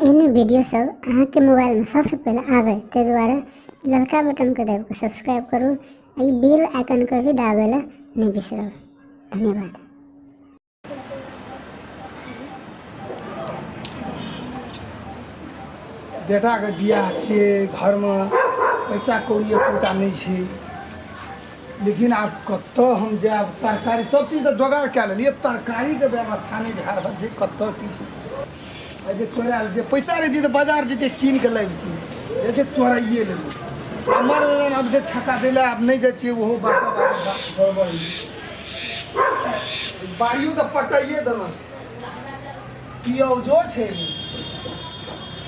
एहने वीडियो सब अहाँके मोबाइलमे सबसँ पहिले आबै, ताहि दुआरे ललका बटनके दाबि कऽ सब्सक्राइब करू आ ई बेल आइकनके भी दाबै लए नहि बिसरब। धन्यवाद। बेटाके बियाह छियै, घरमे पैसा कौड़ी एकोटा नहि छै, लेकिन आब कतऽ हम जायब? तरकारी सब चीज तऽ जोगाड़ कए लेलियै, तरकारीके व्यवस्था नहि भए रहल छै। कतऽ की छै? आ जे चोरायल जे पैसा रहितै तऽ बाजार जैतियै, कीन कऽ लबितियै। जे छै चोराइए लेलियै हमर। आब जे छक्का दै लए आब नहि जाइ छियै, ओहो बात गड़बड़। बाड़ियो तऽ पटाइए देलक छै, पियौजो छै,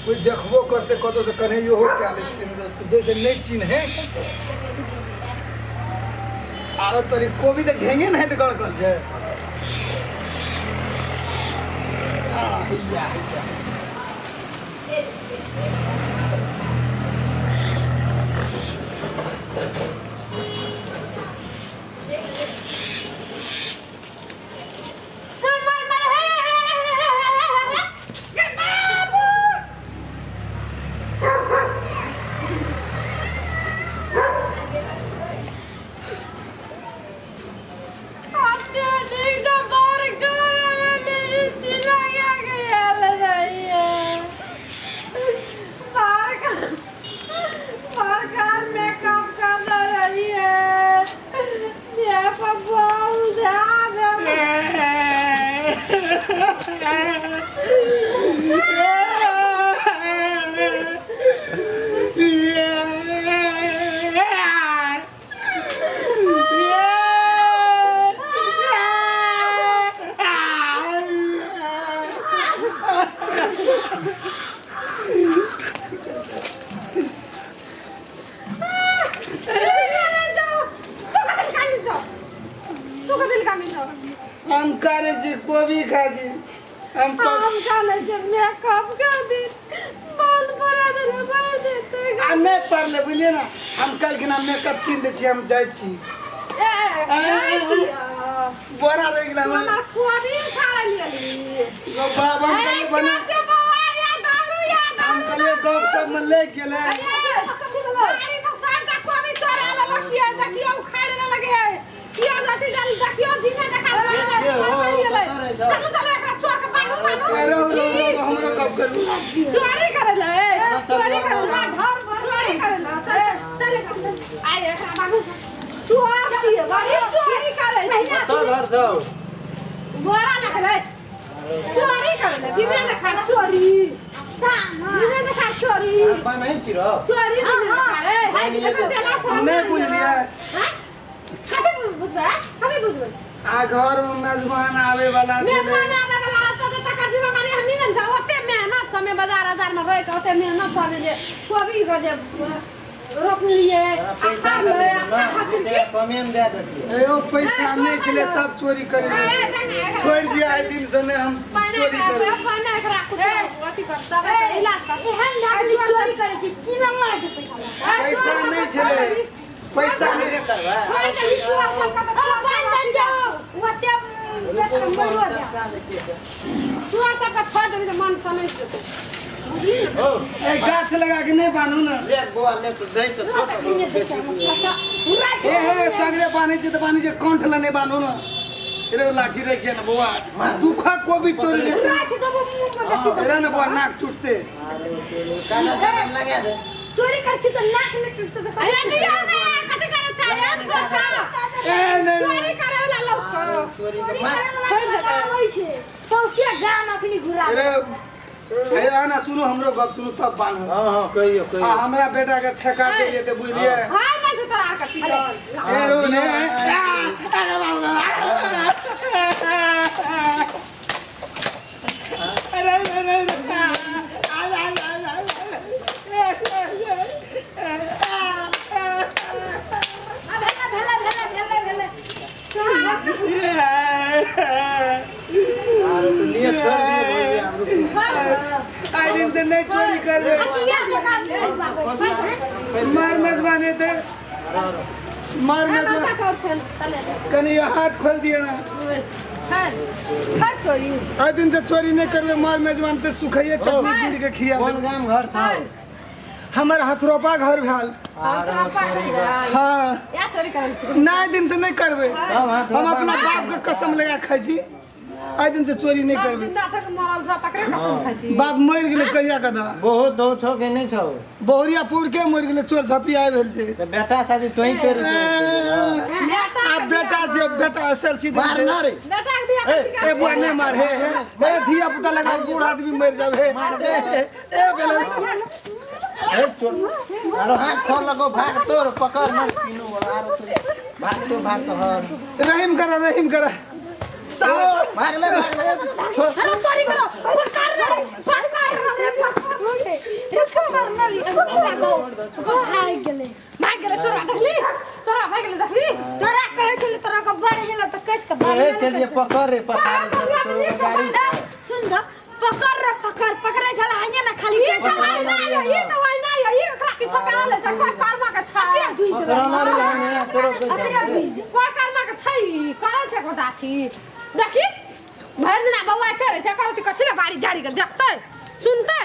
कोइ देखबो करतै कतहुसँ कन्हैयो कए लै छियै, जैसे नहि चिन्है। आरो तोरी कोबी तऽ ढेंगे नहि तऽ गड़कल छै। हैया हैया मार मार मार, हे हे हे हे हे हे बाबू। हम करे छी कोबी खातिर हम हम काले छै मेकअप खातिर बाल बड़ा देले बाल देते। आ नहि पड़लै, बुझलियै ने? हम काल्हिखिना मेकअप कीन दै छी, हम जाइ छी। ए बोरा रहि गेलै हमर, कोबी उठा लेली। गो बाप, हम कहलियै बना, हम कहलियै गप सब मे लागि गेलै। ए, रहु रहु रहु, हमरो गप करू। चोरी करे ले, चोरी करे ले, ढर चोरी करे ले। चल चल, आइ एकरा बानू। तू आ छियै बड़ी चोरी करे छै। कतऽ घर छौ? गोरा लगलै चोरी करे ले, दिने देखा चोरी, दिने देखा चोरी। नहीं छी रौ चोरी दिने देखा रे। एकर देला से नहि बुझलियै? हैं, कथी बुझबै? कथी बुझबै? आ घर में मेजबान आवे वाला छलै। मेहमान आबै वाला रहतै तऽ तकर जिम्मेवारी हमही ने छै। ओते मेहनत से हमे बाजार हजार में रहि के, ओते मेहनत से हमे जे कोबी के जे रोपलियै आ फड़लै, अपना खातिर की? कमे में दए देतियै। एगो पैसा नहि छलै तब चोरी करी। छोड़ि दिया, आइ दिन से नहि हम चोरी करी। एहन चोरी करै छी की नम्बर छै? पैसा पैसा नहि छलै, पैसा नहि। करबै। ओते मरियो जा, तोहर सबके छोड़ देबी तऽ मन समझ जेतै, बुझली ने? हो। ए, गाछ लगा के नहि बान्हू ने। ले बौआ, ले तऽ दै तऽ छोट। ए हे, सगरे बान्है छै तऽ बान्है छै, कंठ लए नहि बान्हू ने। रे, लाठी रखिए ने बौआ, दुखा कोबी चोरी लेते रे ने बौआ, नाक टूटते। लगा दे। चोरी करै छी तऽ नाक नहि टूटतै तऽ अरे दिया ने, कथी करे चाहे चोर का? ए नहि। चोरी करे वाला लोग के चोरी के मार। आबै छै सौंसे गाम अखनी घुरा। रे ए, आना सुनू, हमरो गप सुनू तब बान्हू। हाँ हाँ, कहियो आ कहियो। हमरा बेटा के छेका देलियै तऽ बुझलियै? हाय, नहि छै तोरा के पीटल। ए रो ने, अरे बाबा, अरे अरे अरे, आ आ आ आ भेलै भेलै भेलै भेलै भेलै। आरो तो नियत छोड़ दिए भइया, हमरो। आइ दिन से नहीं चोरी करबे। किया जका भेल? मार मेजबान हेतै, मार मेजबान। कनी हाथ खोल दिए ना। खैर खैर चोरी आइ दिन से चोरी नहीं करबे मार मेजबान ते सुखैये चटनी गुड़ के खिया कोन देब। गाम घर छौ? हमर हथरोपा घर भेल। हम तोरा पागल भेल। हाँ या चोरी करल छी। नहीं दिन से नहीं करबे, हम अपना बाप के कसम लगा खाइ छी, आइ दिन से चोरी नहीं बाप करबे। जिंदा छौ कि मरल छौ तकरे कसम खाइ छी। बाप मरि गेलै कहिया कदा, बहुत दौ छौ कि नहीं छौ? बहुरिया पुर के मरि गेलै, चोर छपी आइ भेल छै। त बेटा शादी तोही चोरी करै छौ। बेटा आब बेटा छै, बेटा असल छी। मार ना रे। बेटा के बियाह कथी ए बुआ नहीं मार, हे हे ए धिया पुता लगा बूढ़ आदमी मर जाब। हे ए ए भेलै ए चोर आरो हाथ खोल लगो, भाग तोर पकड़ मर तीनों वाला आरो तोर भाग तो भाग तो हर रहीम करा, रहीम करा साहब भाग ले भाग ले। अरे चोरी करो, पकड़ रे पकड़ रे पकड़ रे रे पकड़ रे। गो गो भाग गेलै, भाग गेलै चोरा, देखली चोरा भाग गेलै, देखली तोरा कहै छलै तोरा के बड़ हेला त कस के ए चलिए पकड़ रे पकड़ सुन द पकड़ रे पकड़ पकड़ै छला हइए ना खाली ई जवाई ना यो, ई दवाई ना यो, ई ओकरा किछो करा ले छै, कोई कर्मा के छै। तोरा मारे हमे तोरो अकरा धुइ कोई कर्मा के छै, करै छै गोटा छी। देखी भरि दिना बौआ करै छै, करत कथी ले बाड़ी झाड़ी गेल देखतै सुनतै।